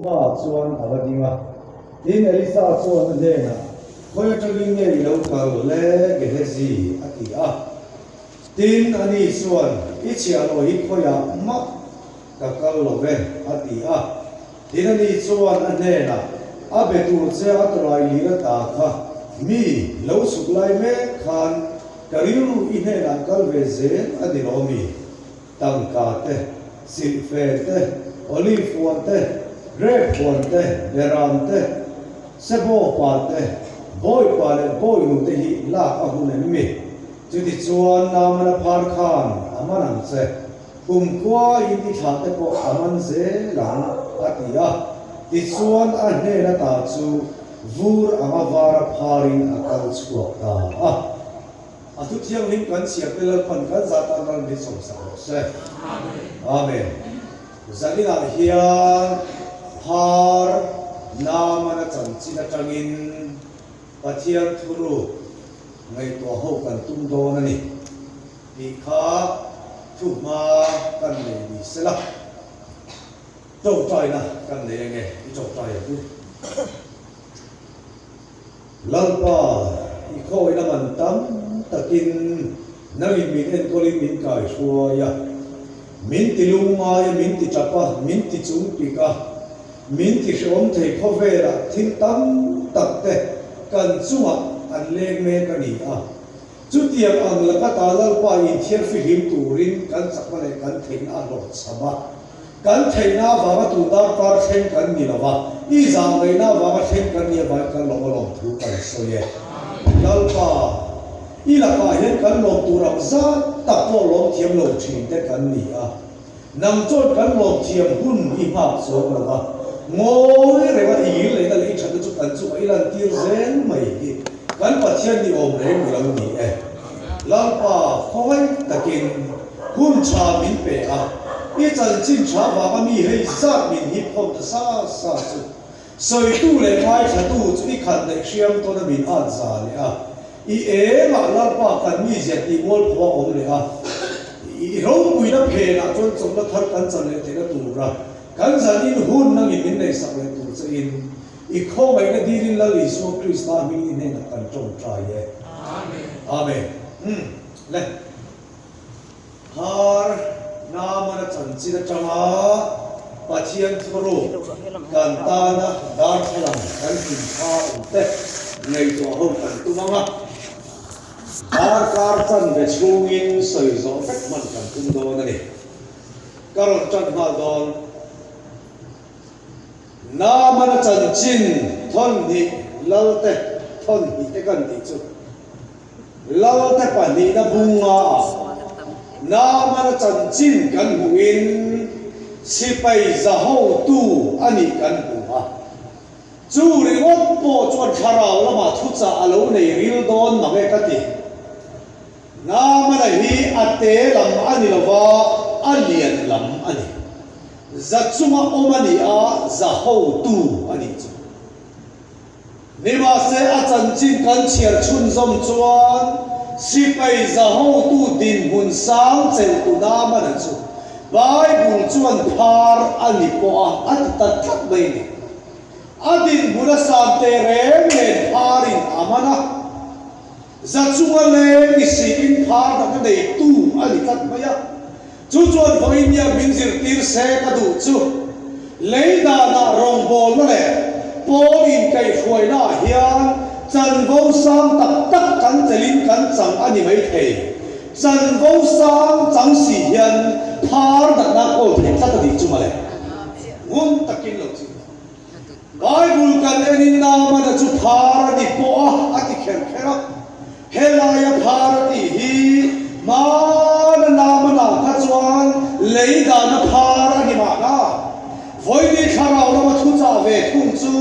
Hmaah chuan a va ding a. Tin, Elisa chuan a hnenah, Khawi atangin nge i lo kal le, Gehezi? a ti a. Tin, ani chuan, I chhiahhlawh hi khawiah mah ka kal lo ve, a ti a. Tin, ani chuan a hnenah, A be tur che a tawlai lir ata kha mi lo chhuk lai mek khan ka rilru i hnenah kal ve zel a ni lo mi? Tangka te, silhfen te, olive huan te, grape huan te, beram te, sebawpa te, bawipa leh bawinu te hi lak a hun em mi? Chutichuan Naamana phar khan a man ang che, kumkhua in i thlah te pawh a man zel ang, a ti a. Tichuan a hnen ata chu vur anga vara pharin a kal chhuak ta a. A thu thianghlim kan chhiar te Lalpan kan zah tan ral min sawmsak rawh se. Amen. Zaninah hian phar Naamana chanchin atangin Pathian thuruk ngaihtuah ho kan tum dawn a ni tih kha thu hma kan nei ni sela. Tawngtaina kan nei ange, i tawngtai ang u. Lalpa, i khawina man tam takin nangin min enkawlin min kaihruai a, min ti lungngai a, min ti tap a, min ti chungpik a, min ti hrehawm thei khawvelah thil tam tak te kan chungah an leng mek a ni a. Chutiang ang laka ta Lalpa inthiar fihlim turin kan chakna leh kan theihna a hlawhchham a. Kan theihna avanga tu darkar thleng kan ni lo va, i zahngaihnna avanga thleng kan nih avangin kan lawm a lawm thu kan sawi e. Lalpa, i lakah hian kan lawm tur ang zat tak pawh lawm thiam lo thin te kan ni a. Nang chuan kan lawm thiam hun i nghak chuang lo va, ngawi renga i ngil lehna leh i thatna chu kan chungah i lantir zel mai hi. Kan Pathian ni awm reng i lo ni e. Lalpa khawngaih takin hun tha min pe a, i chanchin tha vanga mi hei zat min hip khawm ta sa sa chu. Sawitu leh ngaithlatu chu i khat leh hriam tawn a min at za leh a, i engah Lalpa kan mizia tih mualpho a awm leh a, i ropuina phenah chuan chawlhna thar kan chan leh theihna tura kan zanin hun nangin min neihsak leh tur che in I khawngaihna dilin Lal Isua Krista hming i hnenah kan tawngtai e. Amen. Umm le. Har Naamana chanchin atanga Pathian thuruk kan tana darthlalang kan hlimthla awm te ngaihtuah ho kan tum ang a. Darkar chanve chhungin sawi zawh vek hman kan tum dawn a ni. Ka rawn tan nghal dawn. Naamana chanchin thawnhnih Lalte thawnhnih te kan tih chu Lalte pahnihna bunga ah Naamana chanchin kan hmuhin sipai zahotu a nih kan hmu a. Chu ringawt pawh chuan thlarau lamah thuchah a lo nei ril dawn mang e ka ti. Naamana hi a te lam a ni lova, a lian lam a ni. Za chunga awm a ni a, za hotu a nih chu. Nimahse a chanchin kan chhiar chhunzawm chuan sipai za hotu dinhmun sang cheltu Naamana chu Bible chuan phar a ni pawh a, a ti ta tlat mai a ni. A dinhmun a san teh reng nen pharin a man a. Za chunga leng i siin phar dang a neitu a ni tlat mai a. Chu chuan vawinia min zirtir se ka duh chu lei danah rawngbawlna leh pawl inkaihhruaina ah hian chanvo sang tak tak kan chelin kan chang a ni maithei. Chanvo sang chang si hian phar danna kawl thei tlat a nih chu mawle. Ngun takin lo ching lo. Bible kan enin Naamana chu phar a ni pawh a, a ti kher kher a. Helaia phar a tih hi hmana Naamana kha chuan lei dahna phar a ni mahna. Vawini thlarau lama thuchah ve thung chu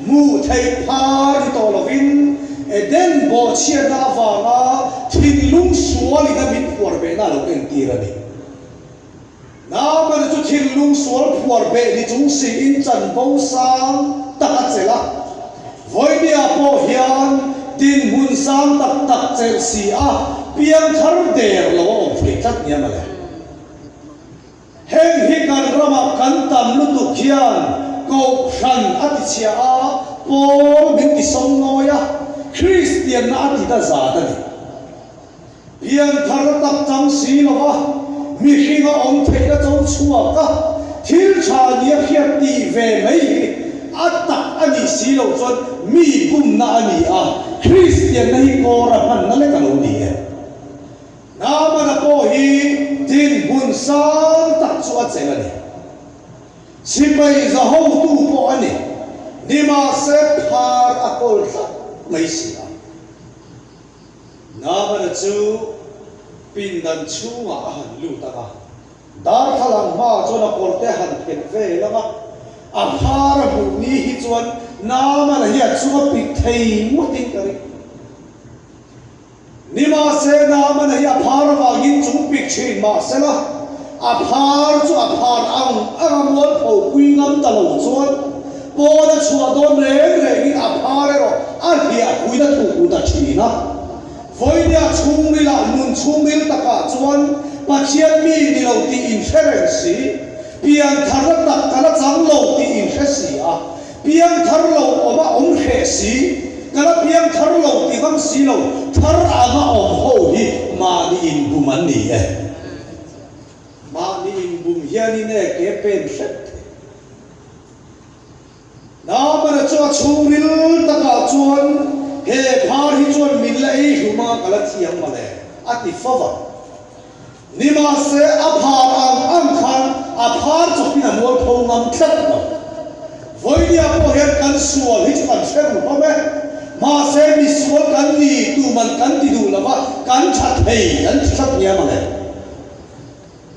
hmuh theih phar ni tawh lovin Eden bawhchhiatna avanga thinlung sualin a min phuar behna a lo entir a ni. Naamana chu thinlung sual phuar beh ni chung siin chanvo sang tak a chelh a. Vawinia pawh hian dinhmun sang tak tak chelh si a, piangthar der lo a awm thei tlat nia mawle. Heng hi kan ramah kan tam lutuk hian koh. a tichhia a, pawl min tisawmnawi a, Kristianna a ti ta zat a ni. Pianthar tak chang si lo va, mihringa awm theihna cho chhuak a, thil tha nia hriat tih ve mai hi a tak a nih si loh chuan mi bumna a ni a, Kristianna hi kawra hmanna lek a lo ni e. Naamana pawh hi dinhmun sang tak chu a chelh a ni. Sipai za hotu pawh a ni. Nimahse phar a kawl tlat mai si a. Naamana chu pindan chhungah a han lut ang a, darthlalang hmaah chuan a kawrte a han phelh vel ang a, a phar a hmuh ni hi chuan Naamana hi a chung a pik thei ngawtin ka ring. Nimahse, Naamana hi a phar avangin chung pik thin mahsela, a phar chu a phar ang ang a mualpho pui ngam ta lo chuan pawn a chhuah dawn reng rengin a phar erawh a hliahpuina thuk u ta thin a. Vawinia chhungrilah nun chhungril takah chuan Pathian mi ni lo tih inhre reng si, piantharna tak ka la chang lo tih inhre si a, Piangthar lo awm a awm hreh si, ka la piangthar lo ti ngam si lo, thar anga awm ho hi mahni inbum an ni e. Mahni inbum hianin e ke pen hrep thei. Naamana chu a chhungril takah chuan he phar hi chuan min la ei hlum a ka la thiam mawle a ti fo va. Nimahse, a phar ang ang khan a phar chawpin a mualpho ngam tlat lo. Vawinia pawh hian kan sual hi chu kan hre ru hlawm e. Mahse, misual kan ni tuman kan ti duh lo va, kan tha thei kan ti tlat nia mawle.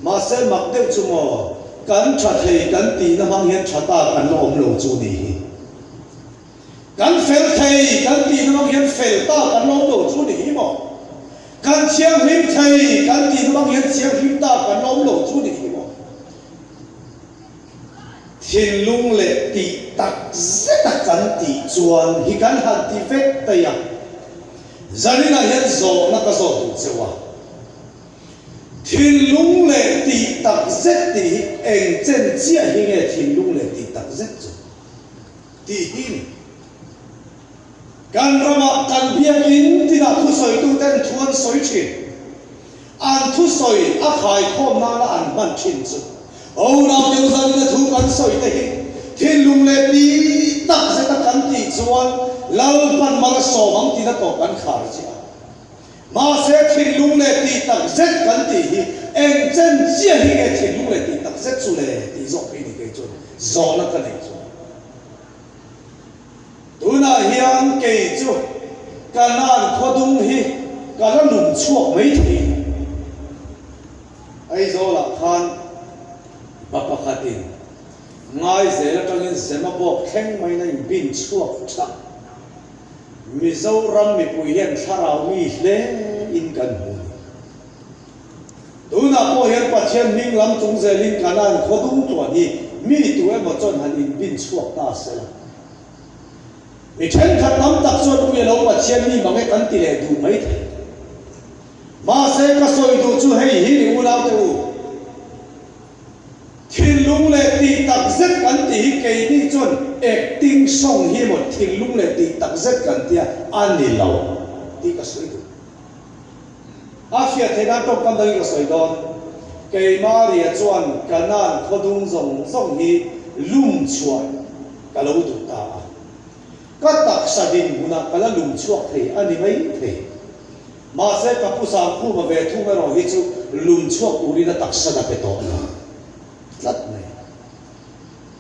Mahse, mak deuh chu maw, kan tha thei kan tihna hmang hian tha ta kan la awm lo chu ni hi. Kan fel thei kan tih na bang hian fel ta kan lo awm lo chu ni hi maw? Kan thianghlim thei kan tih na bang hian thianghlim ta kan lo awm lo chu ni hi maw? Thinlung leh tih tak zeta kan tih chuan hi kan han ti vek daih a. Zaninah hian zawhna ka zawt duh cheu a. Thinlung leh tih tak zet tih hi eng chen chiah hi nge thinlung leh tih tak zet chu? Tih hi ni. Kan ramah kan biakinn tinah thusawituten thu an sawi thin. An thusawi a khaikhawm nana an hman thin chu Unau deuh zanin a thu kan sawi te hi thinlung leh ti tak zeta kan tih chuan Lalpan mal a sawm ang tina tawp kan khar chiah a. Mahse thinlung leh tih tak zet kan tih hi eng chen chiah hi nge thinlung leh tih tak zet chu le tih zawk phei ni kei chuan zawhna ka nei chu. Tunah hian kei chu Kanaan khawdung hi ka la lum chhuak mai thei lo. Aizawlah khan pa pakhatin Ngaizel atangin Zemabawk thleng maiin a inbin chhuak thak. Mizoram mipui hian thlarau mi hle in kan hmu ni. Tunah pawh hian Pathian hming lam chung zelin Kanaan khaw dung tuan hi mi tu emaw chuan han inbin chhuak ta se la. Mi thenkhat tam tak chuan ui alo Pathian mi mang e kan ti leh duh mai thei. Mahse ka sawi duh chu hei hi ni unaute u. Thinlung leh tih tak zet kan tih hi keini chuan acting song hi emaw thinlung leh tih tak zet kan tia a ni lo tih ka sawi duh. A hriat theih nan tawngkam dangin ka sawi dawn. Keimah ria chuan Kanaan khawdung zawng zawng hi lum chhuah ka lo duh ta a. Ka taksa dinhmunah ka la lum chhuak thei a ni mai thei. Mahse, ka pu Sangkhuma ve thung erawh hi chu lum chhuak turin a taksa na pe tawh lo tlat mai.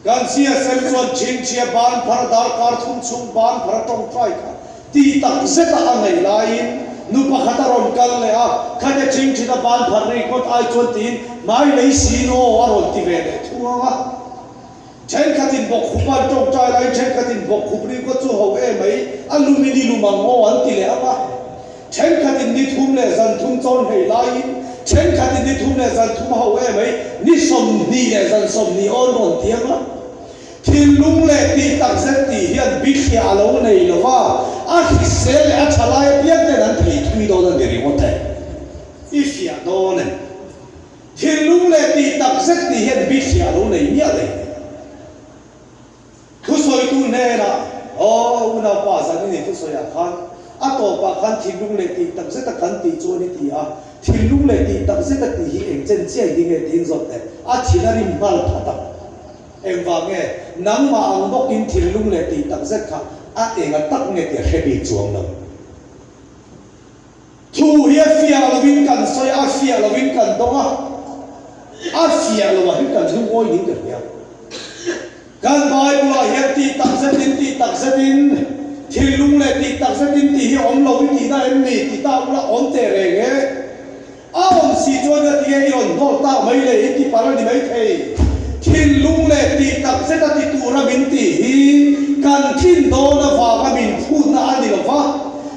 Kan CSM chuan Chhinchhia ban phar darkar thum chhung ban phar a tawngtai kha ti tak zeta a ngaih laiin nu pakhat a rawn kal leh a, khatia Chhinchhina ban phar rikawt ai chuan tiin hmai lei siin aw a rawn ti ve leh thuang a. Thenkhatin bawkkhup an tawngtai laiin thenkhatin bawkkhup ringawt chu ho e mai, a lumin i lum ang aw an ti leh ang a. Thenkhatin ni thum leh zan thum chawn hlei laiin thenkhatin ni thum leh zan thum ho e mai, ni 20 leh zan 20 aw an rawn ti ang a. Thinlung leh tih tak zet tih hian bithliah a lo nei lo va, a hrisel leh a tha lai apiang ten an thei thui dawn a ni ringawt e. I fiah dawn em? Thinlung leh tih tak zet tih hian bithliah a lo nei miah leh. Thusawitu. Thusawitu hnenah, Aw unaupa, zan i nei thusawiah khan a tawpah khan thinlung leh tih tak zeta kan tih chu a ni ti a, thinlung leh tih tak zeta tih hi eng chen chiai hi nge tiin zawt teh. A thin a rim nghal phat a. Engvang nge nangmah ang bawkin thinlung leh tih tak zet kha a enga tak nge tih a hre bik chuang lo. Thu hi a fiah lovin kan sawi a, a fiah lovin kan dawng a, a fiah lovah hian kan lungawi niin ka hria. Kan Bible-ah hian tih tak zetin, tih tak zetin, thinlung leh tih tak zetin tih hi awm lo i tihna em ni? Ti ta ula awm teh reng e. A awm si chuan nga tinge i rawn hnawl tak mai le i ti palh a ni maithei. Thinlung leh tih tak zeta ti tura min tih hi kan thin dawn avanga min phutna a ni lo va,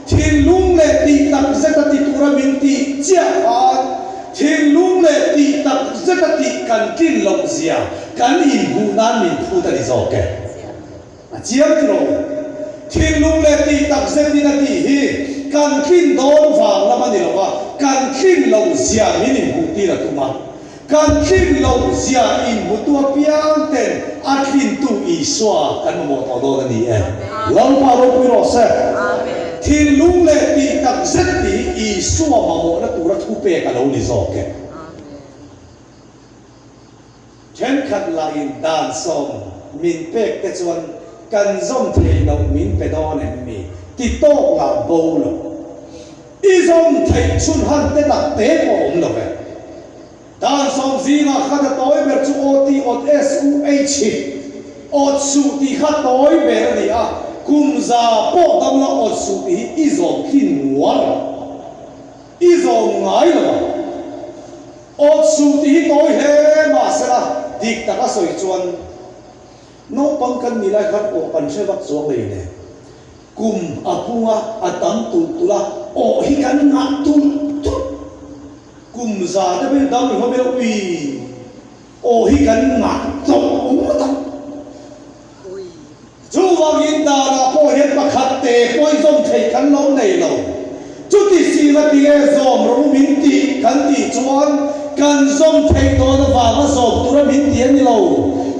thinlung leh tih tak zeta ti tura min tih chiah khan thinlung leh tih tak zeta tih kan tlin loh zia kan inhmuh nan min phut a ni zawk e. A chiang ti lo. Thinlung leh tih tak zetin a tih hi kan tlin dawn vang lam a ni lo va, kan tlin loh zia min inhmuhtir a tum a. Kan tlin loh zia inhmutu apiang ten a tlintu Isua kan mamawh tawh dawn a ni e. Lalpa ropui rawh se. Thinlung leh tih tak zet tih hi Isua mamawhna tura thupek a lo ni zawk e. Thenkhat lahin dan sawm min pek te chuan kan zawm theih loh min pe dawn em mi? Ti tawk lah bo lo. I zawm theih chhun han te tak te pawh awm lo ve. Dan sawm zingah khan a tawi ber chu aw tih awt SUH hi awt suh tih kha tawi ber a ni a, kum za pawh dam la awt suh tih hi i zawm thin nguar. I zawm ngai lo ang. Awt suh tih hi tawi hle mahsela dik tak a sawi chuan naupang kan nih lai khan awh kan hre vak chuang lei nen kum a pung a, a tam tulh tulh a, awh hi kan ngah tulh tulh. Kum za te pawhin dam hlawm ila ui awh hi kan ngah tawh ngawt ang. Chuvangin danah pawh hian pakhat te pawh i zawm theih kan lo nei lo. Chuti si la tinge zawm rawh u min tih kan tih chuan kan zawm theih dawn avanga zawm tura min ti a ni lo.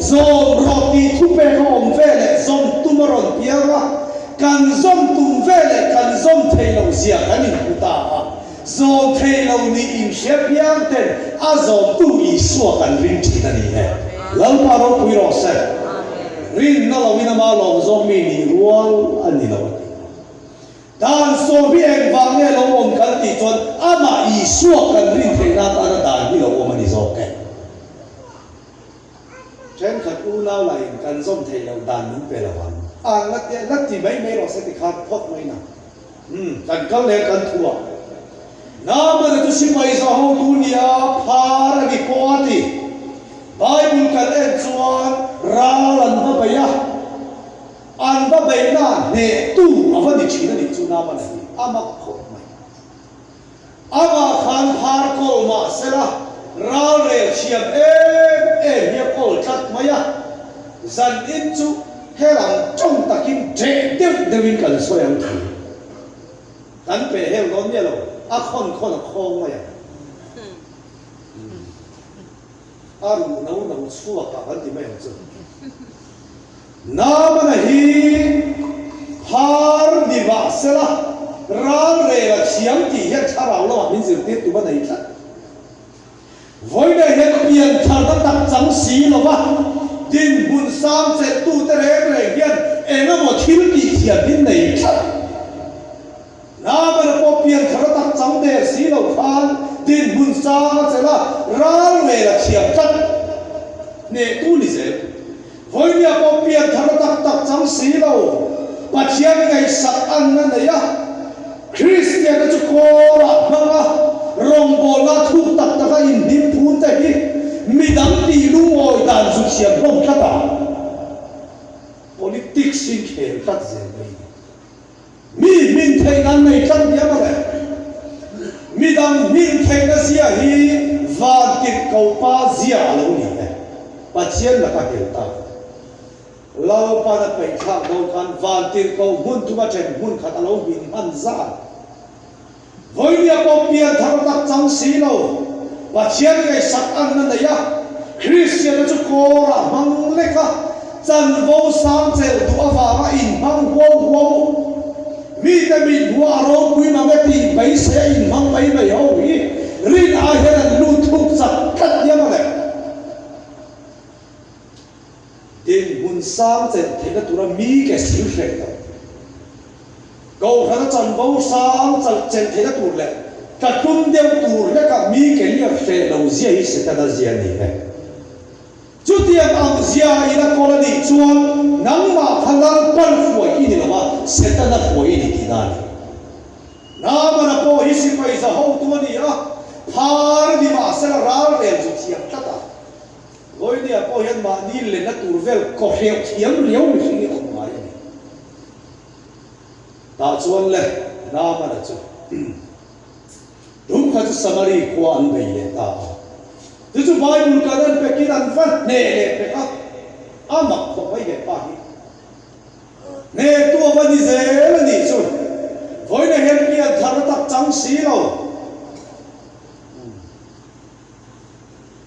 Zawm rawh tih thupek a awm ve leh zawm tum a rawn piang a, kan zawm tum ve leh kan zawm theih loh zia kan inhmu ta a. Zawm thei lo nih inhria piang ten a zawmtu Isua kan ring thin a ni e. Lalpa ropui rawh se. Rinna loin ama lawm zawk mi nih rual a ni lo a ti. Dan sawm hi engvang nge lo awm kan tih chuan amah Isua kan rin theihna atana dan hi lo awm a ni zawk e. Thenkhat unau lahin kan zawm theih loh dan min pe lo ang. A la ti la ti mai mai rawh se ti khan phawt mai na. Umm kan kal leh kan thu a. Naamana chu sipai za hotu nia phar a ni pawh a ti. Bible kan en chuan ral an va bei a, an va beihna hnehtu a va ni thin a nih chu Naamana hi a mak khawp mai. Amah khan phar kawl mah sela, ral rel thiam em em hi a kawl tlat mai a, zan in chu helam tawng takin ṭeh deuh deuhin kan sawi ang thei. Kan peh hel dawn miah lo, a khawn khawn a khawng mai ang. A ruh no no chhuak ah kan ti mai ang chu. Naamana hi phar ni mah sela ral rel a thiam tih hian thlarau lamah min zirtir tum a nei tlat. Vawiinah hian pian tharna tak chang si lova dinhmun sang chelhtute reng reng hian eng emaw thil tih thiam hi nei tlat. Naamana pawh pian tharna tak chang der si lo khan dinhmun sang a chelh a, ral rel a thiam tlat. Hnehtu ni zel. Vawinia pawh pian tharna tak tak chang si lo, Pathian ngaihsak anna nei a, Kristianna chu kawrah hmang a, rawngbawlna thuk tak taka inhnim phun te hi midang tih lungawi dan zu thiam hlawm tlat a, politics in khel tlat zel mai ni. Mi hmin theihna an nei tlat diam a le. Midang hmin theihna zia hi vantirhkopa zia a lo ni e. Pathian laka hel ta. Lalpan a peihthlak dawn khan vantirhko hmun thuma then hmun khat a lo hmin hman zan. Vawinia pawh pian thar tak chang si lo, Pathian ngaihsak anna nei a, Kristianna chu kawrah hmang lek a, chanvo sang chelh duh avang. Mite mit hmuh a ropui mang e tih beisei a inhmang mai mai ho hi rin ai hian an lut thuk chak tlat nia mawle. Dinhmun sang chen theihna tura mi ke sil hreh lo. Kohhrana chanvo sang chen theihna tur leh tlatlum deuh tur hlekah mi ke liak hreh lo zia hi Setana zia a ni e. Chutiang ang zia i la kawl a nih chuan nangmah kha Lalpan hruai i ni lo a, Setana hruai i ni tihna a ni. Naamana pawh hi sipai za hotu a ni a, phar ni mahsela ral rel zu thiam tlat a. Vawinia pawh hian mahni lenna tur vel kawhreuh thiam riau mihring hi a awm ngai a ni. Tah chuan le Naamana chu. Tum kha chu Samari khua an bei leh ta a. Chu chu Bible kan an pekin an va hneh leh pek a, a mak khawp mai he pa hi. Hnehtu a va ni zel a nih chu. Vawiina hian pian thar a tak chang si lo.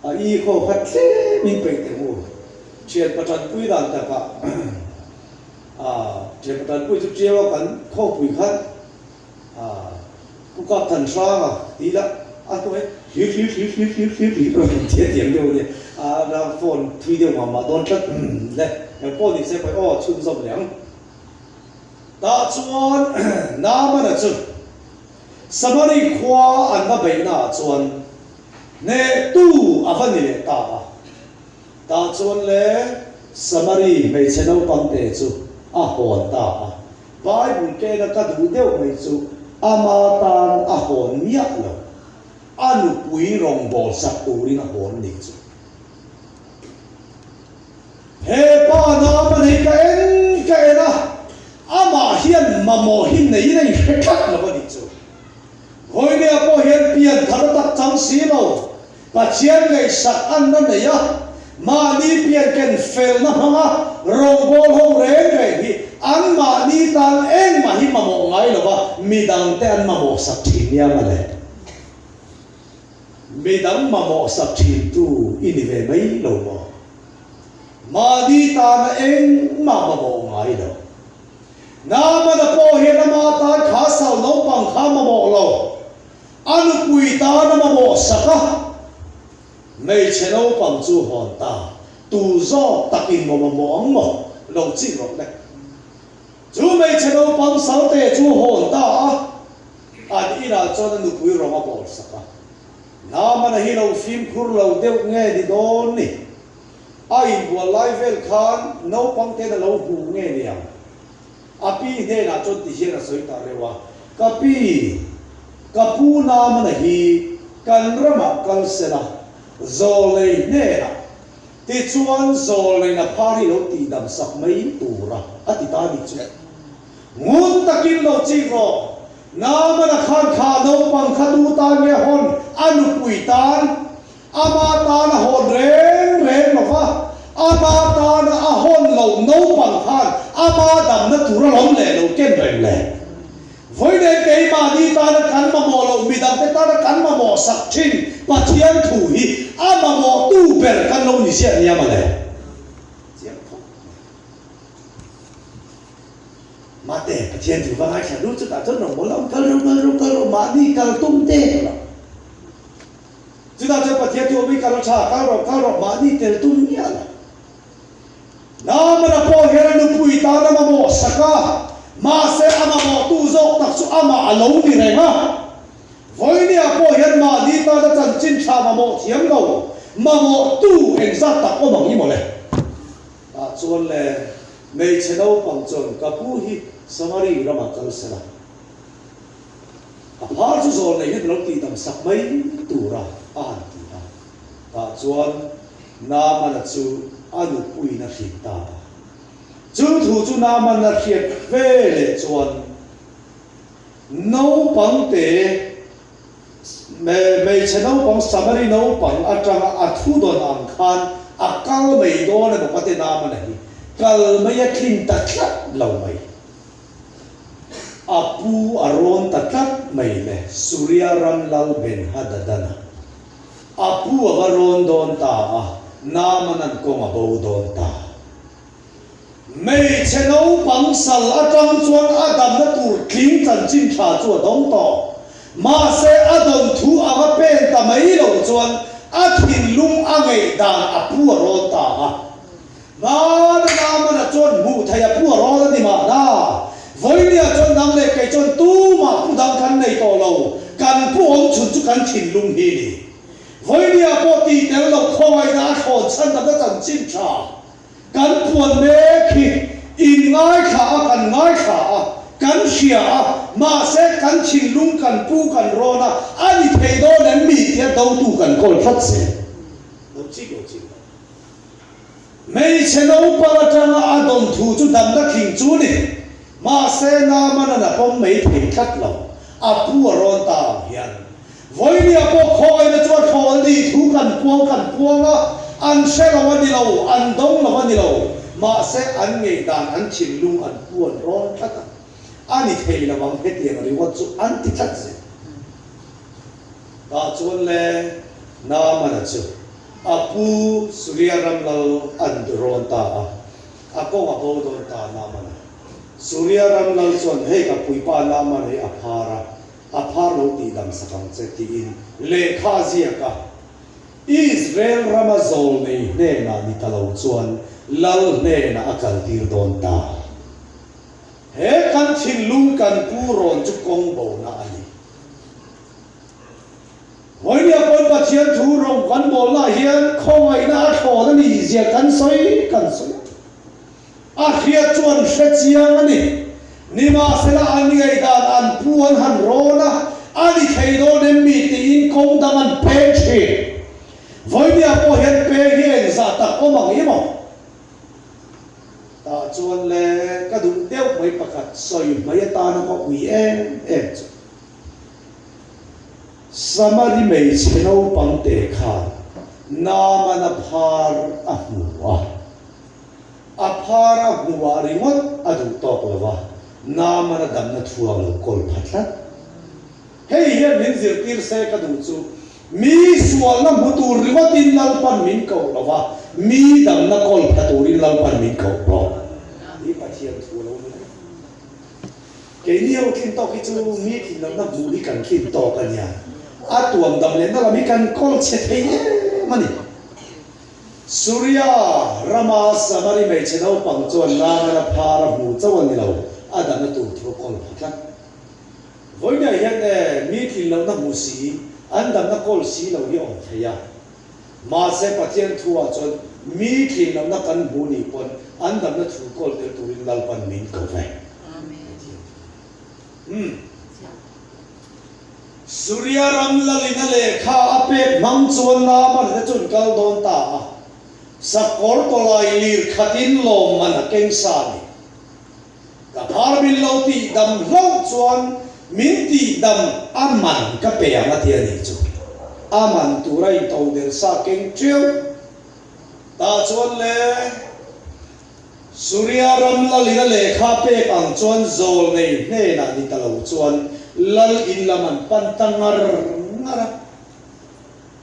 A i khaw kha tlem in peih teh u. Thian patanpui dan takah thian patanpui chu tiau a kan khawpui khan Pu Kap Than Hranga tih lah a hnuai hlir hlir hlir hlir hlir hlir hlir rawn in thiam thiam deuh a ni. A phone thui deuh mah mah dawn tlat le. Eng pawh ni se pawi aw chhunzawm leh ang. Tah chuan Naamana chu Samari khua an va beihna ah chuan hnehtu a va ni leh ta a. Tah chuan le Samari hmeichhe naupang te chu a hawn ta a. Bible kena ka duh deuh mai chu ama tan a hawn miah lo, a nupui rawngbâwl sak turin a hawn nih chu. He pa nâma nei ka en ka en a, amah hian mamawh hi neiin a inhre tlat lo a nih chu. Vawinia pawh hian pian thar a tak chang si lo. Pathian ngaihsak anna nei a, mahni pianken felna hmanga rawngbâwl ho reng reng hi anmahni tan engmah hi mamawh ngai lo va, midangte an mamawh sak thin nia mawle. Midang mamawh sak thintu i ni ve mai lo maw? Mahni tana engmah mamawh ngai lo. Naamana pawh hian ama tan kha sal naupang kha mamawh lo. A nupui tan a mamawh sak a, hmeichhe naupang chu hawn ta, tu zawk takin maw mamawh ang maw? Lo chih rawh le. Chu hmeichhe naupang salte chu hawn ta a, an inah chuan a nupui rawng a bawl sak a. Naamana hi lo fimkhur lo deuh nge ni dawn ni? A inbual lai vel khan naupang ten a lo hmu nge niang? A pi hnenah chuan ti hian a sawi ta reuh a, Ka pi, ka pu Naamana hi kan ramah kal se la, zawlnei hnenah tichuan zawlneina phar hi lo tihdam sak mai tura a ti ta nih chu. Ngun takin lo chik rawh, Naamana khan kha naupang kha tu tan nge hawn a nupui tan? Ama tan a hawn reng reng lo va, ama tana a hawn loh naupang khan ama damna tur a lawm leh lo ken reng le. Vawiin keimahni tana kan mamawh loh midangte tana kan mamawh sak thin Pathian thu hi a mamawhtu ber kan lo ni ziah nia mawle. Chiang khawp mai. Mate, Pathian thu va ngaithla lut chutah chuan rawngbâwl a awm kal ro kal ro kal ro mahni kal tum te lo. Chutah chuan Pathian chu awmin kal a tha, kal rawh, kal rawh, mahni tel tum miah lo. Naamana pawh hian a nupui tan a mamawh sak a, mahse a mamawhtu zawk tak chu amah a lo ni reng a. Vawinia pawh hian mahni tana chanchin tha mamawh thiam lo, mamawhtu engzat tak awm ang i mawle. Tah chuan le, hmeichhe naupang chuan ka pu hi Samari ramah kal sela. A phar chu zawl nei hian lo tihdam sak mai tura a han ti a. Tah chuan Naamana chu a nupuiin a hrilh ta a. Chu thu chu Naamana hriat ve leh chuan naupangte, hmeichhe naupang Samari naupang atanga a thu dawn ang khan a kal mai dawn emaw ka ti Naamana hi kal mai a tlin ta tlat lo mai. A pu a rawn ta tlat mai le, Suria ram lal Ben-Hadadana. A pu a va rawn dawn ta a, Naamanan kawng a bo dawn ta. Hmeichhe naupang sal atang chuan a damna tur tling chanchin tha chu a dawng tawh. Mahse a dawn thu anga pen ta mai lo chuan a thinlung a ngeih dan a pu a rawn ta a. Hmana Namana chuan hmuh theih a pu a rawn a ni mahna. Vawinia chuan nang leh kei chuan tumah pu dang kan nei tawh lo, kan pu awm chhun chu kan thinlung hi ni. Vawinia pawh tih tel lo khawngaihna a thlawn chhan damna chanchin tha. Kan puan mek hi in ngaithla a, kan ngaithla a, kan hria a, mahse kan thinlung kan pu kan rawn a, a ni thei dawn em mi tia dotu kan kawl tlat zel. Lo chik lo chik lo. Hmeichhe naupang atanga a dawn thu chu damna tling chu ni. Mahse Naamana a pawm mai thei tlat lo. A pu a rawn ta ang hian. Vawinia pawh khawngaihna chu a thawl ni thu kan puang kan puang a, an hre lo a ni lo, an dawng lo a ni lo, mahse an ngei dan an thinlung an pu an rawn tlat a, a ni thei lo ang hetiang ringawt chu an ti tlat zel. Tah chuan le Naamana chu a pu Suria ram lal an rawn ta a, a kawng a bo dawn ta Naamana. Suria ram lal chuan hei ka puipa Naamana hi a phar a, A phar lo tih dam sak ang che tiin lehkha a ziak a. Israel rama zawlnei hnenah ni ta lo chuan lal hnenah a kaltir dawn ta. He kan thinlung kan pu rawn chu kawng bona a ni. Vawinia pawn Pathian thu rawng kan bawlnaah hian khawngaihna a thlawn a nih zia kan sawi kan sawi a. A hriat chu an hre chiang a ni. Nimahsela an ngaihdan an pu an han rawn a, a ni thei dawn em mi tiin kawng dang an peng thin. Vawinia pawh hian peng hi engzah tak awm ang i maw? Tah chuan le ka duh deuh mai pakhat sawi hmai atana ka ui em em chu. Samari hmeichhe naupang te khan Naamana phar a hmu a. A phar a hmuhah ringawt a duh tawk lo va, Naamana damna thuang lo kawl pha tlat. Hei hian min zirtir se ka duh chu, mi sualna hmu tur ringawtin Lalpan min koh lo va, mi damna kawl pha turin Lalpan min koh bawk. Hi Pathian thu a lo ni reng. Keini ho tlin tawk hi chu mi tlin lohna hmuh hi kan tlin tawk a nia. A tuam dam lehna lam hi kan kawl chhe thei em a ni. Suria rama Samari hmeichhe naupang chuan Naamana phar a hmu chauh a ni lo, a dahna tur thu a kawl pha tlat. Vawinia hian e, mi tlin lohna hmu si, an dahna kawl si lo hi a awm thei a. Mahse Pathian thu-ah chuan mi tlin lohna kan hmu nih pawn an dahna thu kawl tel turin Lalpan min ko ve. Pathian thu. Umm. Suria ram lalina lehkha a pek hmang chuan Naaman te chu an kal dawn ta a, sakawr tawlai lir khatin lawmman a keng sa a ni. Ka phar min lo tih dam hlauh chuan min tih dam a man ka pe ang a ti a nih chu. A man tura intodelh sa keng ṭiau tah chuan le. Suria ram lalin a lehkha pek ang chuan zawl nei hnenah ni ta lo chuan lal in lam an pan ta ngar ngar a.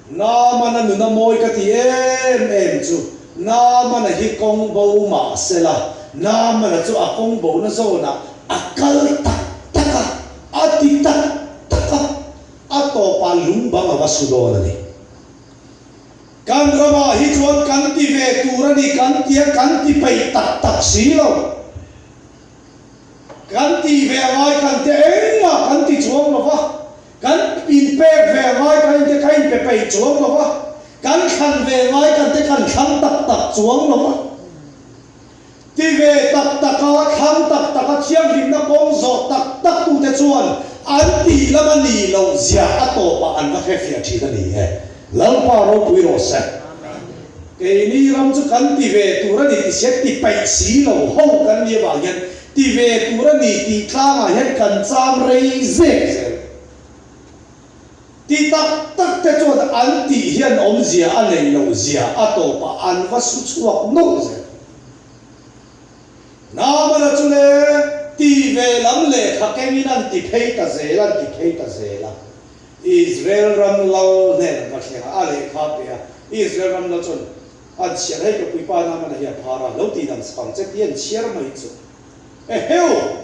Naamana nuna mawi ka ti em em chu Naamana hi kawng bo mah se la, Naamana chu a kawng bona zawnah a kal tak tak a, a ti tak tak a, a tawpah lungbang a va su dawn a ni. Kan ramah hi chuan kan ti ve tur a ni kan tia kan ti peih tak tak si lo. Kan tih ve ngai kan te engmah kan ti chuang lo va, kan inpek ve ngai kan inte ka inpe peih chuang lo va, kan thlan ve ngai kan te kan thlang tak tak chuang lo va. Ti ve tak taka thlang tak taka thianghlimna kawng zawh tak tak tute chuan an tih lam a nih loh zia a tawpah an va hrefiah thin a ni e. Lalpa ropui rawh se. Keini ram chu kan ti ve tur a ni ti sia ti peih si lo ho kan nih avang hian ti ve tur a ni tih tlangah hian kan cham rei zek zel. Ti tak tak te chuan an tih hian awmzia a nei loh zia a tawpah an va su chhuak nawlh zel. Naamana chu le ti ve lam lehkha kengin an ti phei ta zel an ti phei ta zel a. Israel ram lal hnen an va thleng a, a lehkha a pe a. Israel ram lal chuan. An chhiar hei ka puipa Naamana hi a phar a, lo tih dam sak ang che tih an chhiar mai chu. Eheu!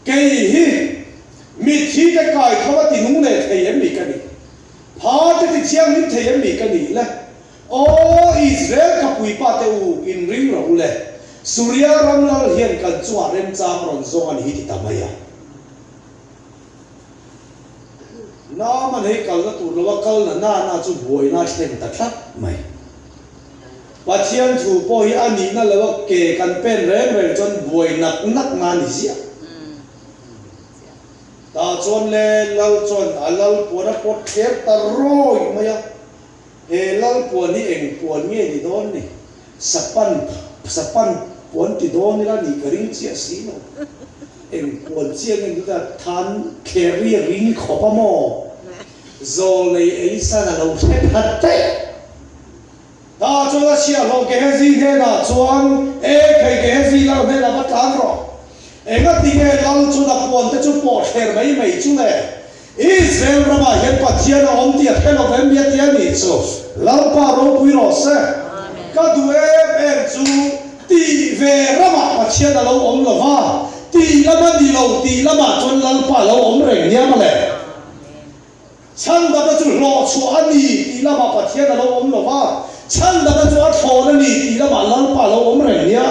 Kei hi mitthi te kai tho a ti nung leh thei em mi ka nih? Phar te ti thianghlim thei em mi ka nih le? Aw Israel ka puipa te u, in ring rawh u le. Suria ram lal hian kan chungah remchang rawn zawng a ni hi ti ta mai a. Naaman hei kalna tur lo a kal na na na chu buaina a thlen ta tlat mai. Pathian thu pawh hi a nihna lo a ke kan pen reng reng chuan buai nak nak na a ni ziah. Tah chuan le Lal chuan a lal puan a pawt thler ta rawih mai a. He lal puan hi eng puan nge ni dawn ni? Sapan, sapan puan ti dawn ila nih ka ring chiah si lo. Eng puan chiah nge ni ta? Than thler hi a ring khawp a maw? Zawlnei Elisan a lo hre phat daih. Tah chuan a chhiahhlawh Gehazi hnenah chuan, E khei Gehazi, lal hnenah va tlan rawh. Engati nge lal chuan a puan te chu pawh thler mai mai chu le? Israel ramah hian Pathian a awm tih a hre lo vem mi a ti a nih chu Lalpa ropui rawh se. Ka duh em em chu tih ve ramah Pathian a lo awm lo va, tih lam a ni lo tih lamah chuan Lalpa a lo awm reng nia mawle. Chhandamna chu hlawhchhuah a ni tih lamah Pathian a lo awm lo va, chhandamna chu a thlawn a ni tih lamah Lalpa a lo awm reng nia.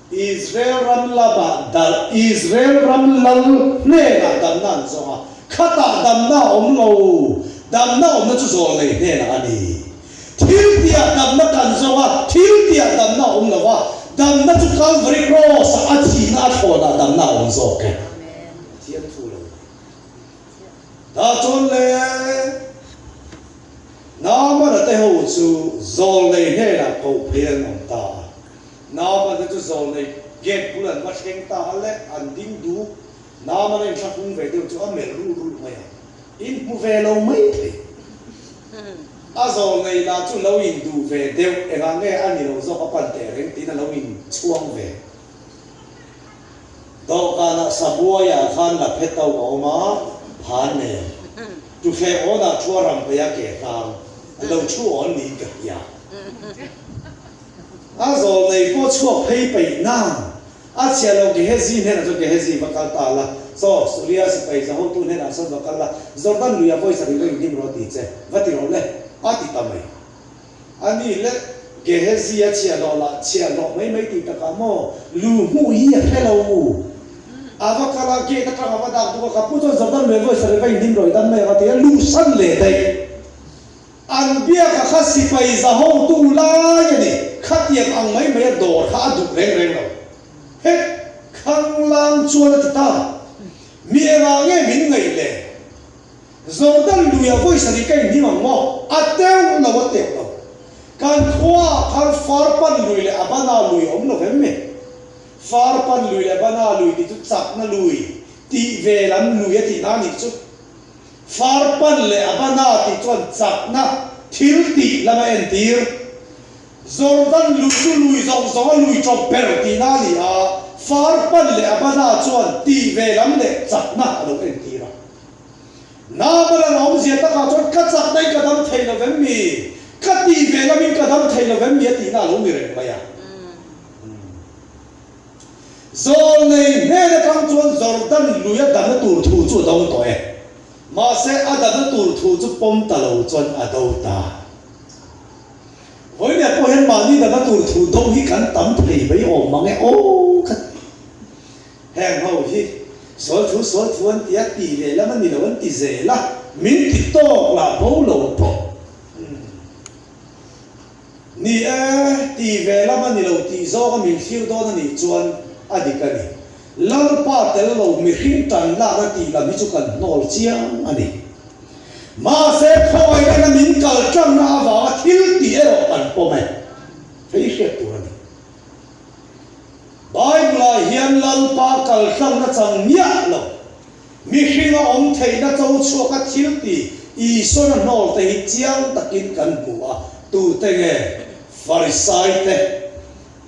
Israel ram lamah dal, Israel ram lal hnenah damna an zawng a, khatah damna a awm lo, damna awmna chu zawlnei hnenah a ni. Thil tihah damna kan zawng a, thil tihah damna a awm lo a, damna chu Calvary Cross-ah a thihna a thlawnah damna a awm zawk e. Pathian thu lo ni. Tah chuan le Naamana te ho chu zawlnei hnenah koh phei an awm ta a. Naamana chu zawlnei gate bul an va thleng ta a le, an ding duk. Naamana in thla hung ve deuh chu a melh rulh rulh mai a, in hmu ve lo mai thei. A zawlnei lah chu lo in duh ve deuh, engah nge a ni lo zawk a pan teh reng tiin a lo in chhuang ve. Dawhkanah sabuaiah khan la phe to a awm a, phan nen. Tuhleh awnah thua ram phei a ke hlang a lo thu awn niin ka hria. A zawlnei pawh chhuak phei peih nang. A chhia lo Gehezi hnenah chuan Gehezi va kal ta la, Saw, Suria sipai za hotu hnenah sawn va kal la, Jordan luia vawi sarih va inhnim rawh ti che, va ti rawh le, a ti ta mai. A ni le, Gehezi a chhiahhlawh lah chhiahhlawh mai mai tih takah maw, lu hmuh hi a hre lo. A va kal a, gate atang a va dak duk a, ka pu chuan Jordan luia vawi sarih va inhnim rawh i dam mai ang a ti a, luhsan leh daih. An biaka kha sipai za hotu lai a ni. Khatiang ang mai mai a dawr kha a duh reng reng lo. Het khanglang chuan a ti ta. Mi engah nge min ngaih le? Jordan luia vawi sarih ka inhnim ang maw? A teuh lo, a teuh lo. Kan khuaah khan Farpan lui leh Abana lui a awm lo vem mi? Farpan lui leh Abana lui tih chu chakna lui tih ve lam lui a tihna a nih chu. Farpan leh Abana tih chuan chakna thil tih lam a entir. Jordan lui chu lui zawng zawng a lui ṭawp ber tihna a ni a, Farpan leh Abana chuan tih ve lam leh chakna a lo entir a. Naaman-a'n awmzia takah chuan ka chakna in ka dam thei lo vem mi? Ka tih ve lamin ka dam thei lo vem mi? a tihna a lo ni reng mai a. Zawlnei hnen atang chuan Jordan lui a dahna tur thu chu a dawng tawh e. Mahse, a dahna tur thu chu pawm ta lo chuan a do ta. Vawiinah pawh hian mahni dahna tur thu do hi kan tam thei mai awm mang e aw ka ti. Heng ho hi sual thu sual thu an ti a, tih leh lam a ni lo an ti zel a, min ti tawk lah bo lo pawh. Ni e, ti ve lam a ni lo tih zawng a min thlir dawn a nih chuan a dik a ni. Lalpa tel lo mihring tan lakna tih lam hi chu kan hnawl chiang a ni. Mahse khawngaihna min kal tlangna avanga thil tih erawh kan pawm e. Hei hriat tur a ni. Bible-ah hian Lalpa kal tlangna chang miah lo. Mihring a awm theihna cho chhuaka thil ti Isuan a hnawl te hi chiang takin kan hmu a, tute nge? Farisai te,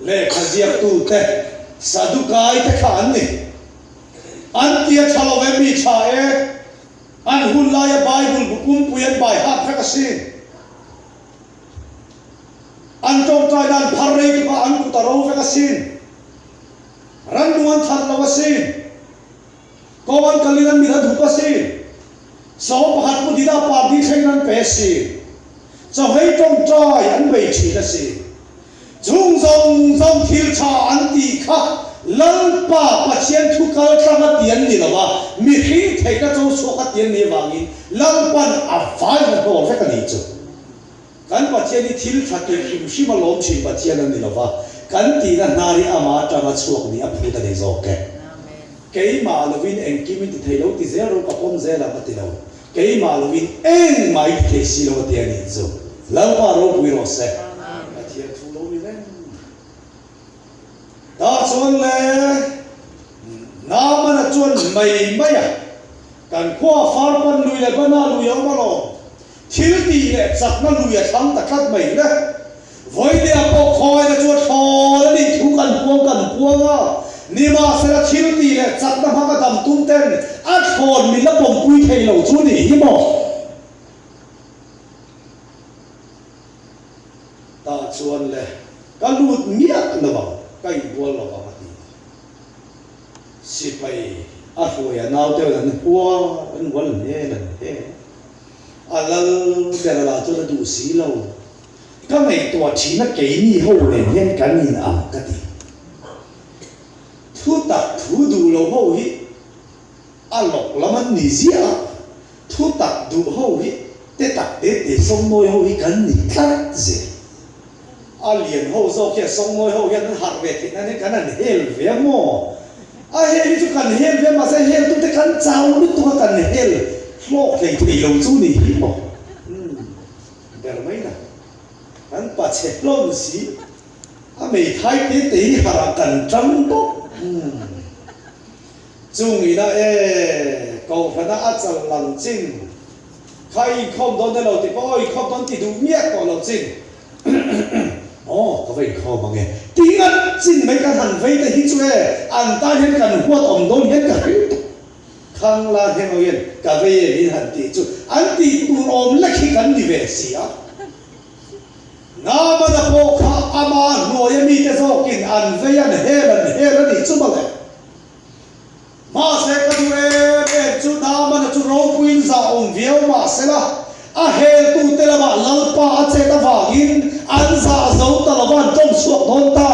lehkha ziaktu te, Sadukai te kha an ni. An ti a tha lo ve mi tha e, an hun laia Bible bu pumpui an bai hak vek asin. An tawngtaina an phar rei tuk a, an kut a ro vek asin. Rannung an that lo asin. Kawng an kalin an mit an hup asin. Sawm pakhat pu Dida party thlengin an pe asin. Chawhmei tawngtai an bei thin asin. Chung zawng zawng thil tha an tih kha Lalpa Pathian thu kal tlang a ti an ni lo a, mihring theihna cho chhuak a ti an nih avangin Lalpan a vai na hnawl vek a nih chu. Kan Pathian hi thil tha tih hrim hrim a lawm thin Pathian a ni lo va, kan tihna hnar hi ama atanga chhuak nih a phut a ni zawk e. Keimah lovin engkim in ti thei lo ti zel ro ka pawm zel ang a ti lo. Keimah lovin engmah i ti thei si lo a ti a nih chu. Lalpa ropui rawh se. Pathian thu lo ni reng. Tah chuan le Naamana chuan mai mai a, kan khua Farpan lui leh Bana lui a awm alawm. Thil tih leh chakna lui a thlang ta tlat mai le. Vawinia pawh khawiaina chu a thlawl a nih thu kan puang kan puang a, nimahsela thil tih leh chakna hmanga dam tum ten a thlawn min la pawmpui thei lo chu nih hi maw? Tah chuan le ka lut miah lo ang, ka inbual lo ang a ti a. Sipai a hruai a naute an hual an hual hmel an hel a. A lal ber lah chuan a duh si lo. Ka ngaihtuah thin a keini ho nen hian kan in ang ka ti. Thu tak thu duh lo ho hi a lawk lam an ni ziah a, thu tak duh ho hi te tak te te sawngnawi ho hi kan ni tlat zel. A lian ho zawk hian sawngnawi ho hian an harh ve theih nan hian kan han hel ve a maw? A hel hi chu kan hel ve a mahse hel tute kan chau lutuk a kan hel hlawk hlei thei lo chu ni hi maw? Umm ber mai na kan pa chhe hlawm si a meithai te te hi harh ah kan tang bawk umm chung ina e kohhrana a chal lang chin Kha i inkhawm dawn te lo ti pawh aw inkhawm dawn ti duh miah tawh lo chin aw ka va inkhawm ang e ti ngat chin mai kan han vei te hi chu e an tan hian kan huat awm dawn hian ka hring tak khang la hian aw hian ka vei e min han tih chu an tih tur awm lek hi kan ni ve si a Namana pawh kha ama hnuaia mite zawkin an vei an hel an hel a nih chu mawle. Mahse ka duh em em chu Naamana chu ropuiin zah awm viau mahsela a heltute lamah Lalpa a chet avangin an zah zo ta lova an tawng chhuak dawn ta.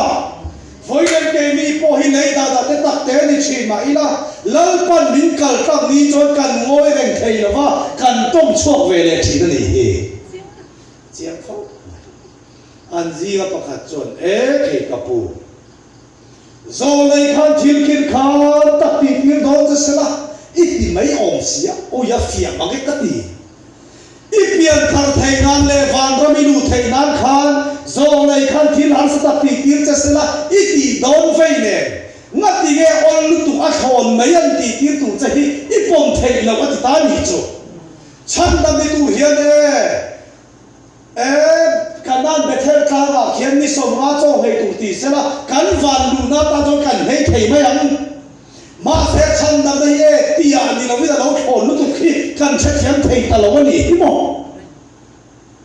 Vawiin keini pawh hi lei dah dah te tak te ni thin mah ila Lalpan min kal tlang ni chuan kan ngawi reng thei lova kan tawng chhuak ve leh thin a nih hi. Chiang khawp mai. An zinga pakhat chuan, E khei ka pu. Zawlei khan thil khin khan tak tih tir dawn che sela, i ti mai awm si a, awi a fiah mang e ka ti. I pian thar theih nan leh vanram i luh theih nan khan zawlei khan thil harsa tak tih tir che sela, i tih dawn vei nen. Ngati nge awl lutuk a thlawn mai an tih tir tur che hi i pawm theih loh a ti ta nih chu. Chhandam i tur hian e. E, Kanan Bethel tlangah khian ni 50 chaw nghei tur ti sela, kan van luhna atan chuan kan nghei thei mai ang. Mahse, chhandamna hi e tiah ni lovin a lo thlawn lutuk hi kan hrethiam thei ta lo a ni hi maw?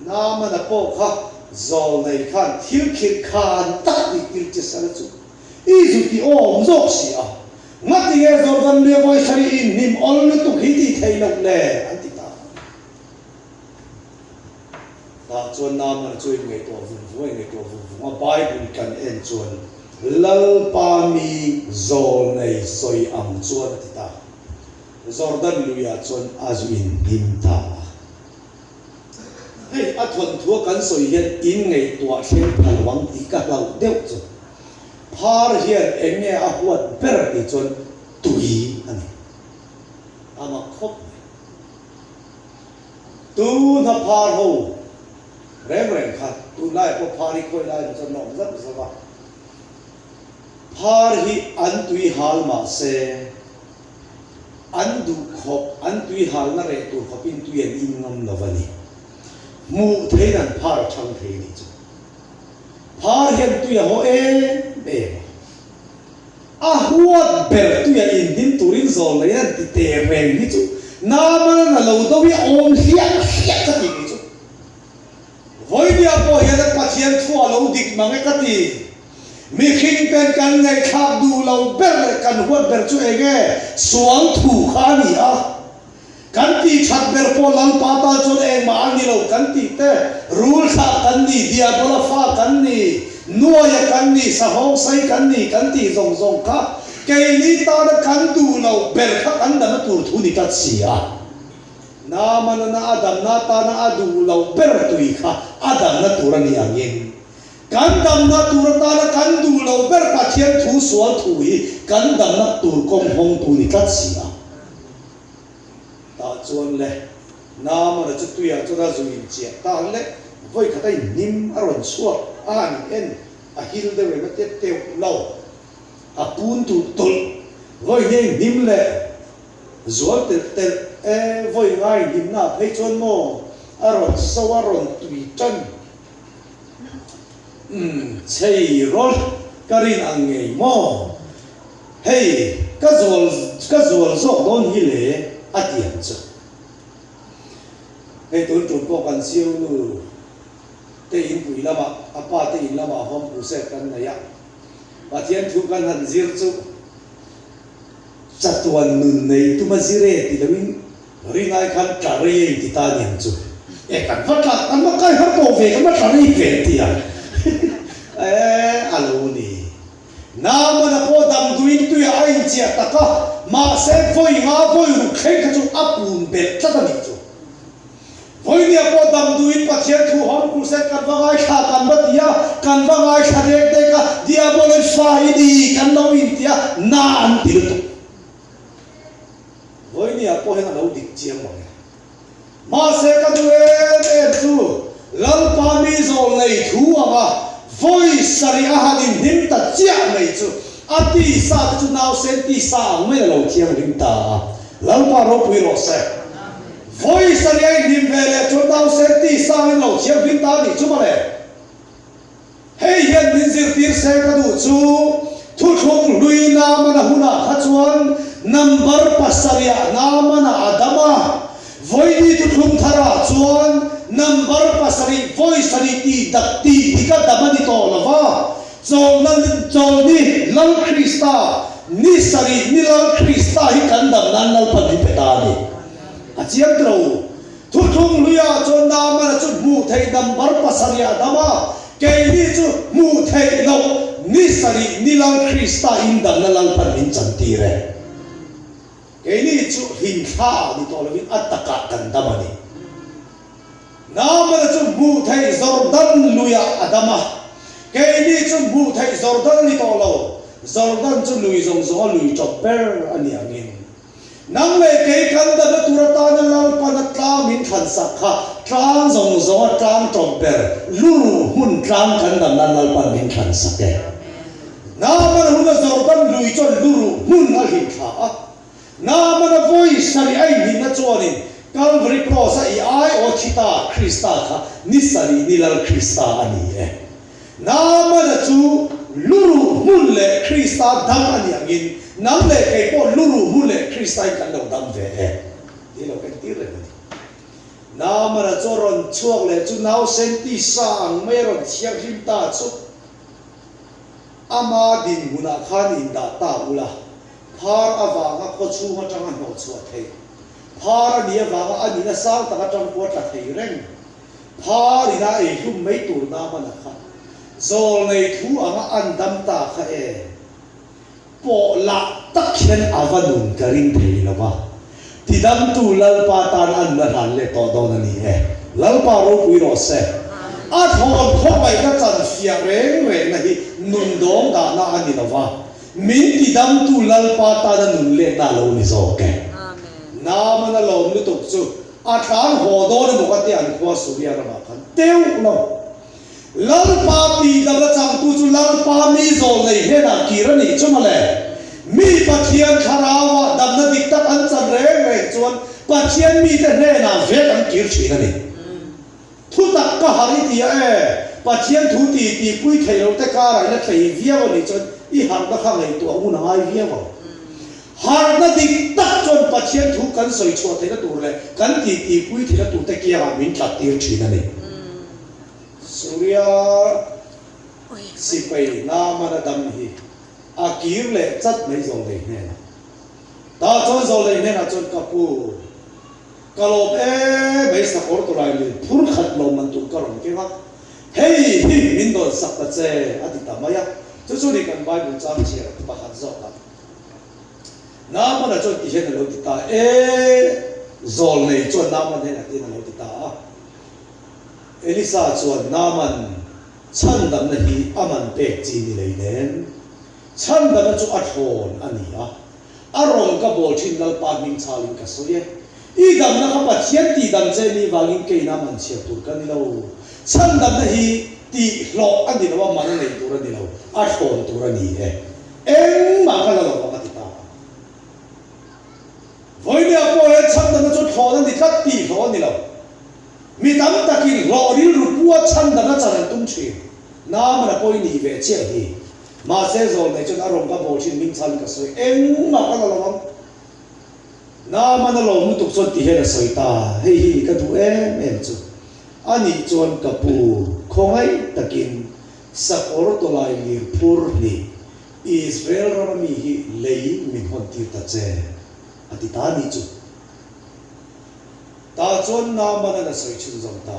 Naamana pawh kha zawlnei khan thil khirh khan tak nih tir che sela chu i zu ti awm zawk si a, ngatinge Jordan lui a vawi sarih in hnim awl lutuk hi tih theih loh le? an ti ta. Tah chuan Naaman chu inngaihtuah vung vung a inngaihtuah vung vung a, Bible kan en chuan Lalpa mi zawlnei sawi ang chuan a ti ta. Jordan luiah chuan a zu inhnim ta a. Hei a thawnthua kan sawi hian inngaihtuah thleng pha lo ang tih ka hlauh deuh chu. Phar hian eng nge a huat ber tih chuan tui a ni. A mak khawp mai. Tuna phar ho reng reng kha tunlaiah pawh phar hi khawi lai emaw chuan an awm zauh zauh a, phar hi an tui hal mah se an duh khawp, an tui halna reh tur khawpin tui an in ngam lo a ni. Hmuh theiin an phar a chhang thei a nih chu. Phar hian tui a haw em em a. A huat ber tuia inhnim turin zawl nei an ti teh reng hi chu Naamana na lo do hi a awm hliah hliah ka tih ni chu. Vawinia pawh hian a Pathian. Pathian thu a lo dik mang e ka ti. Mihring ten kan ngaihthlak duh lo ber leh kan huat ber chu eng nge? Sual thu kha a ni a. Kan tih that ber pawh Lalpa tan chuan engmah a ni lo kan tih te, rul thlah kan ni, diabola fa kan ni, nuaia kan ni, sahawng sei kan ni kan tih zawng zawng kha keini tana kan duh loh ber kha kan dana tur thu ni tlat si a. Naamana a damna tana a duh loh ber tui kha a damna tur a ni angin kan damna tur atana kan duh loh ber Pathian thu sual thu hi kan damna tur kawng hawngtu ni tlat si a. Tah chuan le, Naamana chu tuiah chuan a zu inchiah ta le, vawi khat a inhnim a rawn chhuak a han en, a hil deuh em a tia teuh lo, a pun tulh tulh, vawi hnih a inhnim leh zual telh telh e, vawi nga inhnim na phei chuan maw a rawn so a rawn tui tan. Umm, chhei rawlh ka rin ang ngei maw? Hei, ka zual ka zual zawk dawn hi le, a ti ang chu. Hei tun tum pawh kan chiu nu te inpui lamah, a pa te in lamah home crusade kan nei a, Pathian thu kan han zir chu chatuan nun nei tuma zir e ti loin rin ai khan tla rei a inti ta a ni ang chu. E kan va tla, kan va kai har tawh ve, kan va tla rei ve an ti a, e a lo ni. Naamana pawh damduin tuiah a inchiah tak a, mahse vawi nga vawi ruk thleng kha chu a pun belh tlat a nih chu. Vawinia pawh damduin Pathian thu hawng crusade kan va ngaithla kan va ti a, kan va ngaithla dek dek a, Diabolo-i fa i ni kan lo inti a, na an ti lutuk. Vawinia pawh hian a lo dik chiang mang e. Mahse ka duh em em chu Lalpa mi zawl nei thu anga vawi sarih a han inhnim ta chiah mai chu a tisa te chu nausen tisa ang mai a lo thianghlim ta a, Lalpa ropui rawh se. Vawi sarih a inhnim ve leh chuan nausen tisa angin lo thianghlim ta a nih chu mawle. Hei hian min zirtir se ka duh chu thuthlung hlui Naamana hunah kha chuan number pasarihah Naamana a dam a, vawiini thuthlung tharah chuan number pasarih vawi sarih tih dak tih dik a dam a ni tawh lo va, chawlhna chawlhni Lal Krista ni sarih ni Lal Krista hi kan dam nan Lalpan min pe ta a ni. A chiang tiro u. Thuthlung hluiah chuan Naamana chu hmuh theih number pasarih a dam a, keini chu hmuh theih loh ni sarih ni Lal Krista indamna Lalpan min chantir e. Keini chu hlimthla ah ni tawh lovin a takah kan dam a ni. Naamana chu hmuh theih Jordan luiah a dam a, keini chu hmuh theih Jordan a ni tawh lo, Jordan chu lui zawng zawnga lui ṭawp ber a ni angin. Nang leh kei kan dahna tur atana Lalpana tlang min thlansak kha tlang zawng zawnga tlang tawp ber luruh hmun tlang kan dam nan Lalpan min thlansak e. Naamana huna Jordan lui chuan luruh hmun a hlim thla a. Naamana vawi sarih a inhlimna chuanin Calvary Cross-a i aiawh thi ta Krista kha ni sarih ni Lal Krista a ni e. Naamana chu luruh hmun leh Krista dam a nih angin nang leh kei pawh luruh hmun leh Kristain kan lo dam ve e tih lo entir reng a ni. Naamana chu a rawn chhuak leh chu nausen tisa ang mai a rawn thianghlim ta chu ama dinhmunah khan indah ta ula, phar avanga khawchhung atanga hnawhchhuah theih, phar a nih avanga a nihna sang tak atang pawh a tla thei reng. Phar ina ei hlum mai tur Naamana kha zawl nei thu anga an dam ta kha e. Pawh lah tak hian a va nun ka ring thei lo va, tidamtu Lalpa tan a nun a hlan leh tawh dawn a ni e. Lalpa ropui rawh se. A thawn khawngaihna chan fiah reng rengna hi nun dawng dahna a ni lo va, min tidamtu Lalpa tana nun letna a lo ni zawk e. Naamana lawm lutuk chu A tlan haw dawn emaw ka tia an khua Suria ramah khan teuh lo. Lalpa tihdamna changtu chu Lalpa mi zawl nei hnenah kir a nih chu mawle. Mi Pathian thlarauah damna dik tak an chan reng reng chuan Pathian mite hnenah vek an kir thin a ni. Thu tak ka harh i ti a e, Pathian thu ti tihpui theih loh te karah i la tlei viau a nih chuan i harhna kha ngaihtuah hun a ngai viau ang. Harhna dik tak chuan Pathian thu kan sawi chhuah theihna tur leh kan ti tihpui theihna tur te kiangah min tlat tir thin a ni. Suria sipai Naamana dam hi a kir leh chat mai Zawlnei hnenah. Tah chuan Zawlnei hnenah chuan ka pu, ka lawm e mai sakawr tawlai leh phur khat lawm man tur ka rawn keng a, hei hi min dawn sak ta che a ti ta mai a. Chu chu ni kan Bible chang chhiar pakhat zawk a. Naamana chuan ti hian a lo ti ta e, Zawlnei chuan Naaman hnenah tiin a lo ti ta a. Elisa chuan Naaman chhandamna hi a man pek chi ni lei nen, chhandamna chu a thlawn a ni a, a rawn ka bawl thin Lalpa hming chhalin ka sawi e. I damna kha Pathian tih dam che ni vangin kei Naaman chhiar tur ka ni lo. Chhandamna hi tih hlawh a ni lo a, man a nei tur a ni lo, a thlawn tur a ni e. Engmah ka la lo vang a ti ta a. Vawinia pawh hian chhandamna chu thlawn a ni tlat tih hlawh a ni lo. Mi tam takin hlawh rilru pua chhandamna chan an tum thin. Naamana pawh i nih ve chiah hi. Mahse zawlnei chuan a rawn ka bawl thin hming chhan ka sawi engmah ka la lo vang. Naamana lawm lutuk chuan ti hian a sawi ta, hei hi ka duh em em chu. Anih chuan ka pu khawngaih takin Sakawr tawlai lir phur hnih Israel rama mi hi lei min hawn tir ta che, a ti ta ni chu. Tah chuan Naaman-a'n a sawi chhunzawm ta.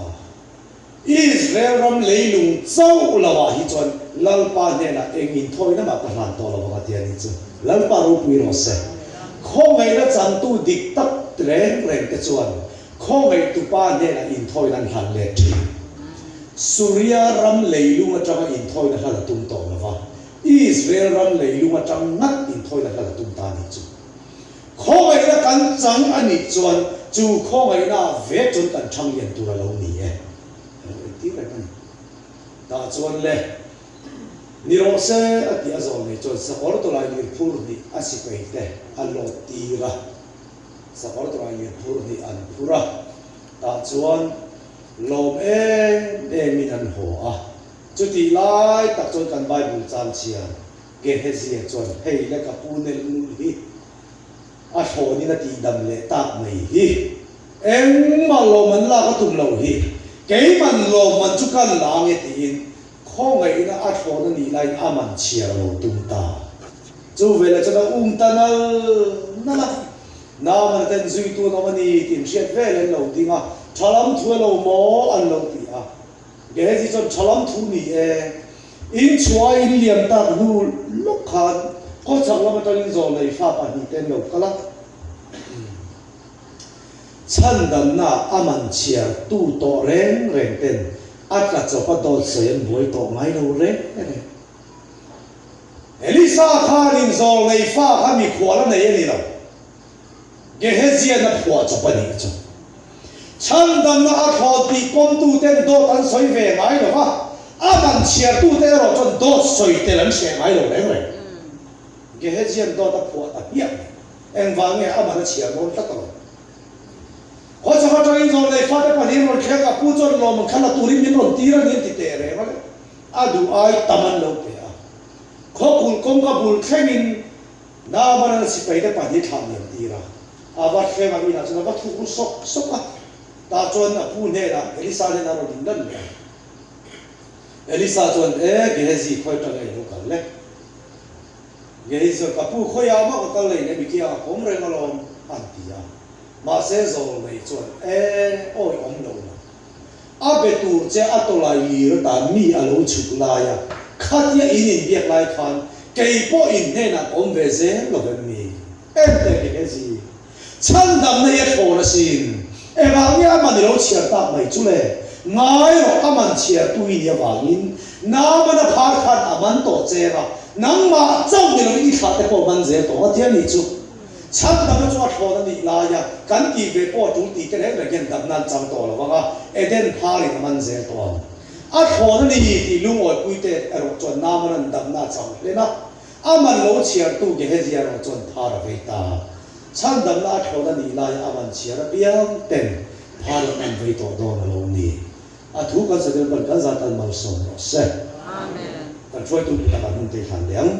Israel ram leilung chauh lo ah hi chuan Lalpa hnenah eng inthawina mah ka hlan tawh lo vang a ti a ni chu. Lalpa ropui rawh se. Khawngaihna changtu dik tak reng reng te chuan Khawngaihtupa hnenah inthawina an hlan let thin. Suria ram leilung atanga inthawina hlan a tum tawh lova, Israel ram leilung atang ngat inthawina hlan a tum ta a nih chu. Khawngaihna kan chang a nih chuan chu khawngaihna ah vek chuan kan thang lian tur a lo ni e. A lo entir reng a ni. Tah chuan le, ni rawh se a tih a zawh nei chuan sakawr tawlai lir phur hnih a sipai te a lawt tir a. Sakawr tawlai lir phur hnih an phur a, tah chuan lawm em emin an haw a. Chutih lai tak chuan kan Bible changchhiar Gehezia chuan hei le ka pu nelh nulh hi a thlawnin a tihdam leh tak mai hi. Engmah lawm an lak a tum lo hi, keiman lawmman chu kan la ange tiin khawngaihna a thlawn a nih laiin a man chhiar lo tum ta. Chu velah chuan a um ta nal nal a, Naamana ten zuitu an awm a ni tih an hriat vel an lo ding a, Tha lam thu a lo maw? an lo ti a. Gehazi chuan, Tha lam thu ni e, in chhuah a in liam tak hnu lawk khan khawchhak lam atangin zawlnei fa pahnihte an lo kal a. Chhandamna a man chhiar tu tawh reng reng ten a tla chawp a dawt sawi an buai tawh ngai lo reng reng. Elisa khanin zawlnei fa kha mikhual a nei a ni lo. Gehezian a phuah chawp a nih chu. Chhandamna a thlawn tih pawmtuten dawt an sawi ve ngai lo va, a man chhiartute erawh chuan dawt sawi tel an hreh ngai lo reng reng. Gehezian dawt a phuah ta hmiah mai. Engvang nge a man a chhiar dawn tlat alawm. Khawchhak atangin zawlnei fate pahnih rawn thleng a, pu chuan lawm kha la turin min rawn tir a ni an ti teh reng a le. A duh ai tam an lo pe a. Khawkulh kawngka bul thlengin Naaman-a sipaite pahnih thlah liam tir a. A va thleng a, inah chuan a va thuk ru sawk sawk a. Tah chuan a pu hnenah Elisa hnenah a rawn inlan leh a. Elisa chuan, E, Gehazi, khawi atanga i lo kal le? Gehazi chuan, Ka pu, khawiah mah ka kal lei le, mikiang a kawm reng alawm, a han ti a. Mahse Zawlnei chuan, E, awi awm lo la. A be tur che a tawlai lir atan mi a lo chhuk lai a, khatia in inbiak lai khan kei pawh in hnenah ka awm ve zel lo vem mi? Ente Gehazi, chhandamna hi a thlawn asin, engah nge a man i lo chhiar tak mai chu le? Ngai rawh, a man chhiartu i nih avangin Naaman a phar khan a man tawh che a, nangmah chauh ni lovin i thlah te pawh man zel tawh a ti a nih chu. Chhandamna chu a thlawn a nih laia kan tih ve pawh a tul tih te reng reng hian damna an chang tawh lo vang a, Eden pharin a man zel tawh ang. A thlawn a ni tih lungawipuite erawh chuan Naamanan damna a chang hlen a, a man lo chhiartu Gehezi erawh chuan phar a vei ta. Chhandamna a thlawn a nih laia a man chhiar apiang ten pharin an vei tawh dawn a lo ni. A thu kan sawi dawn pawn kan zat an malsawm rawh se. Kan hruaitu tu takah hmun te i hlan leh ang.